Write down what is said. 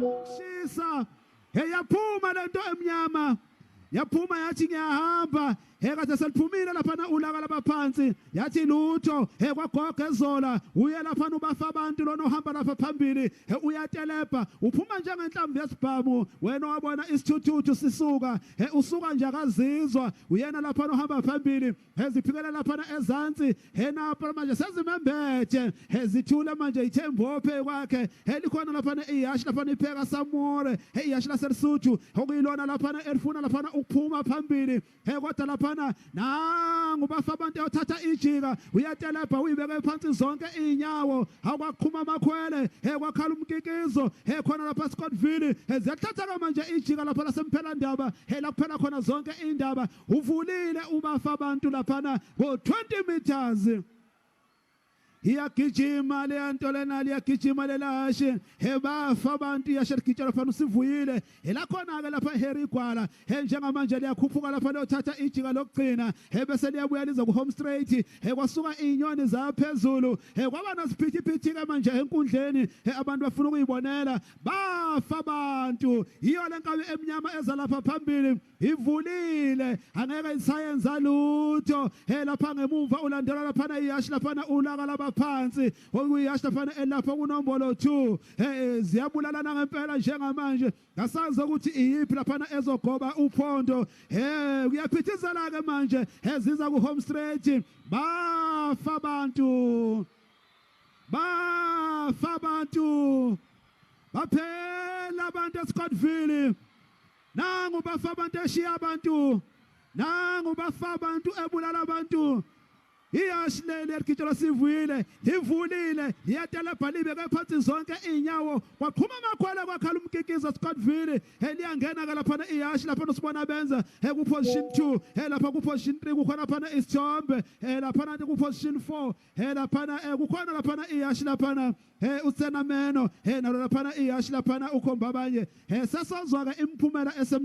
Shisa. Hey, yaphuma lento emnyama. Yaphuma yathi ngiyahamba. He, kade seliphumile laphana ulaka labaphansi, yathi lutho. He, kwagoga ezola uye laphana ubafa abantu lona ohamba lapha phambili. He, uyatelebha, uphuma njengenhlamvu yesibhamu. Wena wabona isithuthuthu sisuka. He, usuka nje akazizwa uyena laphana ohamba phambili. He, ziphikela laphana ezansi. He, napha manje sezimembethe. He, zithule manje ithembophe kwakhe. He, likhona laphana iyashi laphana ipheka samore. He, iyashi laselisuthu okuyilona laphana elifuna laphana ukuphuma phambili. He, kodwa laphana nangu bafa abantu eyothatha ijika, uyatelebha, uyibeke phansi zonke iy'nyawo. Akwaqhuma amakhwele. He, kwakhala umkikizo. He, khona lapha Scottville. He, ziyathatha-ke manje ijika lapha lasemphelandaba. He, la kuphela khona zonke iy'ndaba. Uvulile ubafa abantu laphana ngo-20 meters. Iyagijima leya nto lena, liyagijima lelashi. He, bafa abantu, iyasha ligitsha laphana usivuyile. He, lakhona-ke lapha Harry Gwala. He, njengamanje liyakhuphuka lapha liyothatha ijika lokugcina. He, bese liyabuya lize ku-home straight. He, kwasuka iy'nyoni zaphezulu. He, kwaba nasiphithiphithi-ke manje enkundleni. He, abantu bafuna ukuyibonela. Bafa abantu. Yiyo le nkabi emnyama eza lapha phambili, ivulile, angeke isayenza lutho. He, lapha ngemumva ulandela laphana iyashi laphana ulaka labaphansi, okuyiyashi laphana elapha kunombolo 2. He, ziyabulalana ngempela njengamanje, ngasazi ukuthi iyiphi laphana ezogoba uphondo. He, kuyaphithizela ke manje. He, ziza ku home straight. Bafa abantu, bafa abantu, baphela abantu eScottville. Nangu bafa abantu eshiya abantu, nangu bafa abantu ebulala abantu. Iyashi leli eligitshelwa sivuyile, livulile, liyatelebha, libeke phansi zonke iy'nyawo. Kwaqhuma amakhwela, kwakhala umkikizo Scottville. He, liyangena-ke laphana iyashi laphana usibona benza. He, ku-position 2. He, lapha ku-position 3 kukhona laphana isithombe. He, laphana ku-position 4. He, laphana kukhona laphana iyashi laphana. He, usenameno. He, nalo laphana iyashi laphana ukhomba abanye. He, sesozwa-ke imiphumela esem